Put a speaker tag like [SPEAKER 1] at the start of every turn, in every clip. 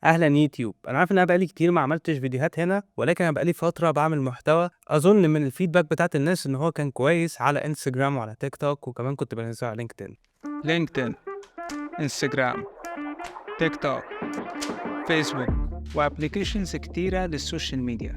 [SPEAKER 1] أهلًا يوتيوب، أنا عارف إن أنا بقى لي كتير ما عملتش فيديوهات هنا، ولكن أنا بقى لي فترة باعمل محتوى أظن من الfeedback بتاعة الناس إن هو كان كويس على إنستجرام وعلى تيك توك، وكمان كنت بانزّله على LinkedIn.
[SPEAKER 2] LinkedIn، انستجرام، تيك توك، فيسبوك و applications كتيرة لل social media.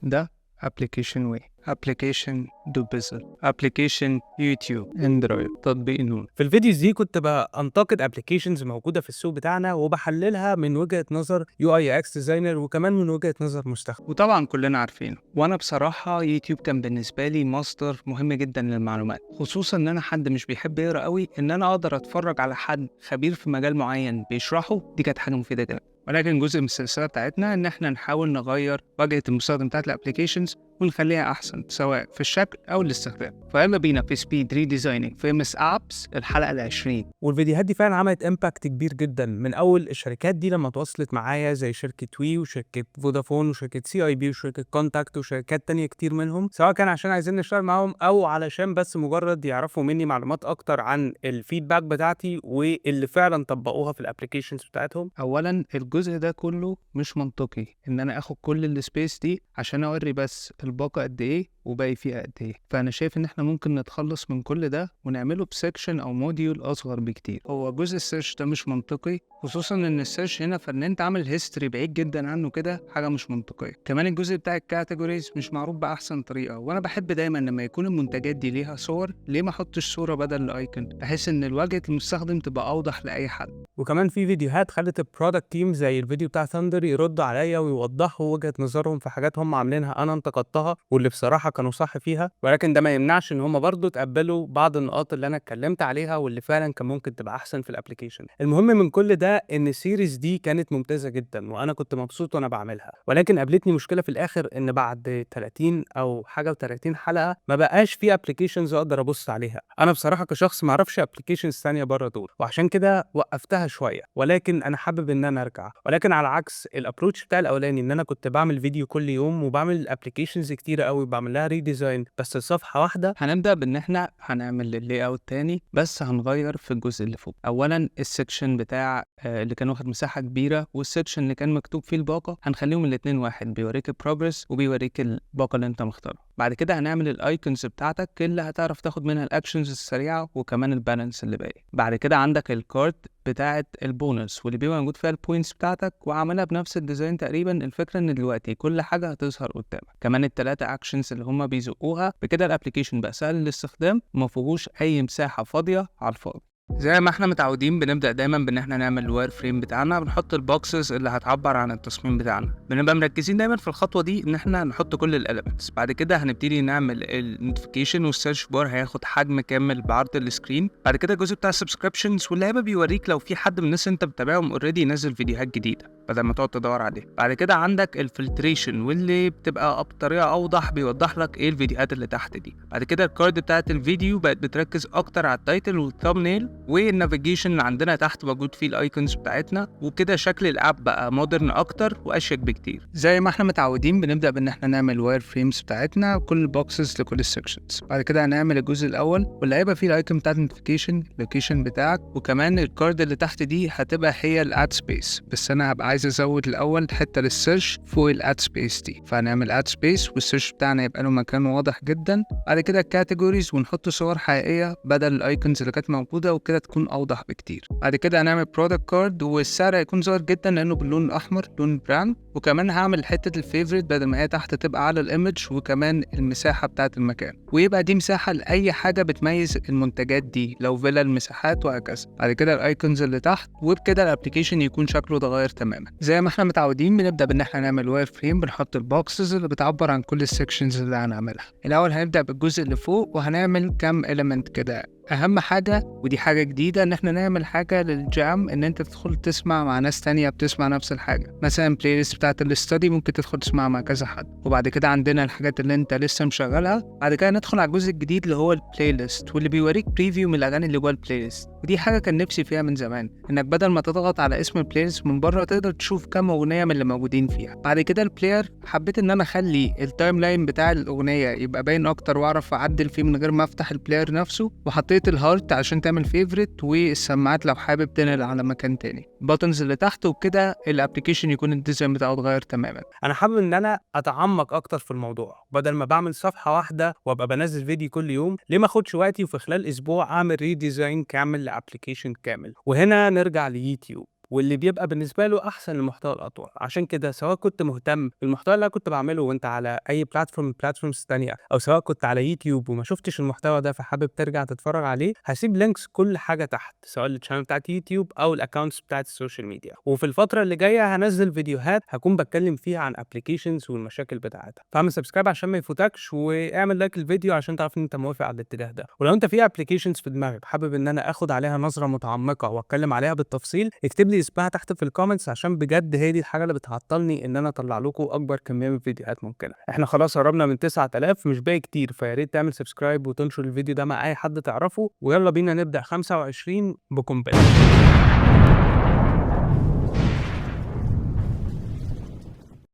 [SPEAKER 2] ده application وي، application دوبيزل، application يوتيوب، اندرويد، تطبيق نون.
[SPEAKER 1] في ال videos دي كنت بانتقد applications موجودة في السوق بتاعنا وبحللها من وجهة نظر UI UX designer وكمان من وجهة نظر مستخدم.
[SPEAKER 2] وطبعا كلنا عارفينه. وانا بصراحة يوتيوب كان بالنسبة لي مصدر مهم جدا للمعلومات، خصوصا ان انا حد مش بيحب يقرا قوي. ان انا اقدر اتفرج على حد خبير في مجال معين بيشرحه، دي كانت حاجة مفيدة جدا. ولكن جزء من السلسلة بتاعتنا ان احنا نحاول نغير واجهه المستخدم بتاعت ال applications ونخليها احسن، سواء في الشكل او الاستخدام. فيلا بينا في speed redesigning famous apps، الحلقة ال20.
[SPEAKER 1] والفيديوهات دي فعلًا عملت impact كبير جدًا، من أول الشركات دي لما تواصلت معايا زي شركة وي وشركة فودافون وشركة CIB وشركة كونتاكت وشركات تانية كتير منهم، سواء كان عشان عايزين نشتغل معاهم أو علشان بس مجرد يعرفوا مني معلومات أكتر عن الfeedback بتاعتي واللي فعلًا طبقوها في الapplications بتاعتهم.
[SPEAKER 2] اولا الجزء ده كله مش منطقي، ان انا اخد كل ال space دي عشان اوري بس الباقه قد ايه وباقي فيها قد ايه. فانا شايف ان احنا ممكن نتخلص من كل ده ونعمله ب section او module اصغر بكتير. هو جزء ال search ده مش منطقي، خصوصا ان ال search هنا فان انت عامل history بعيد جدا عنه كده، حاجة مش منطقيه. كمان الجزء بتاع ال categories مش معروف باحسن طريقه، وانا بحب دايما لما يكون المنتجات دي ليها صور، ليه ما احطش صوره بدل ال icon، بحيث ان الواجهة المستخدم تبقى اوضح لاي حد.
[SPEAKER 1] وكمان في فيديوهات خلت الproduct team زي الفيديو بتاع ثاندر يردوا عليَّ ويوضحوا وجهة نظرهم في حاجات هم عاملينها أنا انتقدتها واللي بصراحة كانوا صح فيها، ولكن ده ما يمنعش إن هم برضه اتقبلوا بعض النقاط اللي أنا اتكلمت عليها واللي فعلًا كان ممكن تبقى أحسن في الapplication. المهم من كل ده إن الseries دي كانت ممتازة جدًا وأنا كنت مبسوط وأنا باعملها، ولكن قابلتني مشكلة في الآخر إن بعد 30 أو حاجة و30 حلقة ما بقاش في applications أقدر أبُص عليها. أنا بصراحة كشخص ما أعرفش applications تانية برّه دول، وعشان كده وقّفتها شوية، ولكن أنا حابب إن أنا أرجع. ولكن على عكس الapproach بتاعي الأولاني إن أنا كنت باعمل فيديو كل يوم وباعمل applications كتيرة أوي وباعمل لها redesign بس لصفحة واحدة.
[SPEAKER 2] هنبدأ بإن إحنا هنعمل الlayout تاني، بس هنغير في الجزء اللي فوق. أولا ال section بتاع اللي كان واخد مساحة كبيرة وال section اللي كان مكتوب فيه الباقة، هنخليهم الاتنين واحد، بيوريك ال progress وبيوريك الباقة اللي انت مختارها. بعد كده هنعمل ال icons بتاعتك اللي هتعرف تاخد منها ال actions السريعة وكمان ال balance اللي باقي. بعد كده عندك ال card بتاعه البونص واللي بيبقى موجود فيها ال points بتاعتك، وعملها بنفس ال design تقريبا. الفكرة ان دلوقتي كل حاجة هتظهر قدامك، كمان الثلاثة actions اللي هما بيزقوها. بكده ال application بقى سهل الاستخدام وما فيهوش اي مساحة فاضية على الفاضي. زي ما احنا متعودين بنبدا دايما بان احنا نعمل ال wireframe بتاعنا، بنحط ال boxes اللي هتعبر عن التصميم بتاعنا. بنبقى مركزين دايما في الخطوة دي ان احنا نحط كل ال elements. بعد كده هنبتدي نعمل ال notification وال search bar، هياخد حجم كامل بعرض ال screen. بعد كده الجزء بتاع ال subscriptions، واللي هيبقى بيوريك لو في حد من الناس انت بتتابعهم already نزل فيديوهات جديدة بدل ما تقعد تدور عليه. بعد كده عندك ال filtration، واللي بتبقى بطريقة اوضح بيوضح لك ايه الفيديوهات اللي تحت دي. بعد كده ال card بتاعت الفيديو بقت بتركز اكتر على ال title وال thumbnail، وال navigation اللي عندنا تحت موجود فيه ال icons بتاعتنا. وكده شكل ال app بقى modern اكتر واشيك بكتير. زي ما احنا متعودين بنبدا بان احنا نعمل wireframes بتاعتنا، كل ال boxes لكل ال sections. بعد كده هنعمل الجزء الاول واللي هيبقى فيه ال icon بتاعت ال notification، ال location بتاعك، وكمان ال card اللي تحت دي هتبقى هي ال ad space. بس انا هبقى عايز ازود الاول حتة لل search فوق ال ad space دي، فهنعمل ad space وال search بتاعنا يبقى له مكان واضح جدا. بعد كده ال categories، ونحط صور حقيقية بدل ال icons اللي كانت موجوده، وكده تكون اوضح بكتير. بعد كده هنعمل product card، والسعر هيكون ظاهر جدا لانه باللون الاحمر، لون brand. وكمان هعمل حتة ال favorite بدل ما هي تحت تبقى على ال image، وكمان المساحة بتاعه المكان، ويبقى دي مساحة لاي حاجة بتميز المنتجات دي، لو فيلا المساحات وهكذا. بعد كده ال icons اللي تحت، وبكده ال application يكون شكله اتغير تماما. زي ما احنا متعودين بنبدا بان احنا نعمل wireframe، بنحط ال boxes اللي بتعبر عن كل ال sections اللي هنعملها. الاول هنبدا بالجزء اللي فوق وهنعمل كام element كده. اهم حاجه، ودي حاجة جديده، ان احنا نعمل حاجة لل jam، ان انت تدخل تسمع مع ناس تانية بتسمع نفس الحاجه. مثلا playlist بتاعت ال study ممكن تدخل تسمع مع كذا حد. وبعد كده عندنا الحاجات اللي انت لسه مشغلها. بعد كده ندخل على الجزء الجديد اللي هو ال playlist، واللي بيوريك preview من الاغاني اللي جوه ال playlist. ودي حاجة كان نفسي فيها من زمان، انك بدل ما تضغط على اسم ال playlist من بره تقدر تشوف كام اغنية من اللي موجودين فيها. بعد كده ال player حبيت ان انا اخلي ال timeline بتاع الاغنية يبقى باين اكتر واعرف اعدل فيه من غير ما افتح ال player نفسه، وحطيت ال heart عشان تعمل favorite، والسماعات لو حابب تنقل على مكان تاني، ال buttons اللي تحت، وبكده ال application يكون ال design بتاعه اتغير تماما.
[SPEAKER 1] انا حابب ان انا اتعمق اكتر في الموضوع، بدل ما بعمل صفحة واحدة وابقى بنزل فيديو كل يوم، ليه ما اخدش وقتي وفي خلال اسبوع اعمل redesign كامل ل application كامل؟ وهنا نرجع ليوتيوب واللي بيبقى بالنسبة له أحسن المحتوى الأطول. عشان كده سواء كنت مهتم بالمحتوى اللي أنا كنت بعمله وأنت على أي platform من platforms التانية، أو سواء كنت على يوتيوب وما شفتش المحتوى ده فحابب ترجع تتفرج عليه، هسيب links كل حاجة تحت، سواء ال channel بتاعت يوتيوب أو ال accounts بتاعت ال social media. وفي الفترة اللي جاية هنزل فيديوهات هكون بتكلم فيها عن applications والمشاكل بتاعتها، فاعمل subscribe عشان ما يفوتكش، واعمل like للفيديو عشان تعرف إن أنت موافق على الاتجاه ده. ولو أنت في applications في دماغك حابب إن أنا آخد عليها نظرة متعمقة وأتكلم عليها بالتفصيل، اكتب لي اسمها تحت في ال comments، عشان بجد هي دي الحاجة اللي بتعطلني إن أنا أطلع لكم أكبر كمية من الفيديوهات ممكنة. إحنا خلاص قربنا من 9000، مش باقي كتير، فيا ريت تعمل subscribe وتنشر الفيديو ده مع أي حد تعرفه، ويلا بينا نبدأ 25 بقنبلة.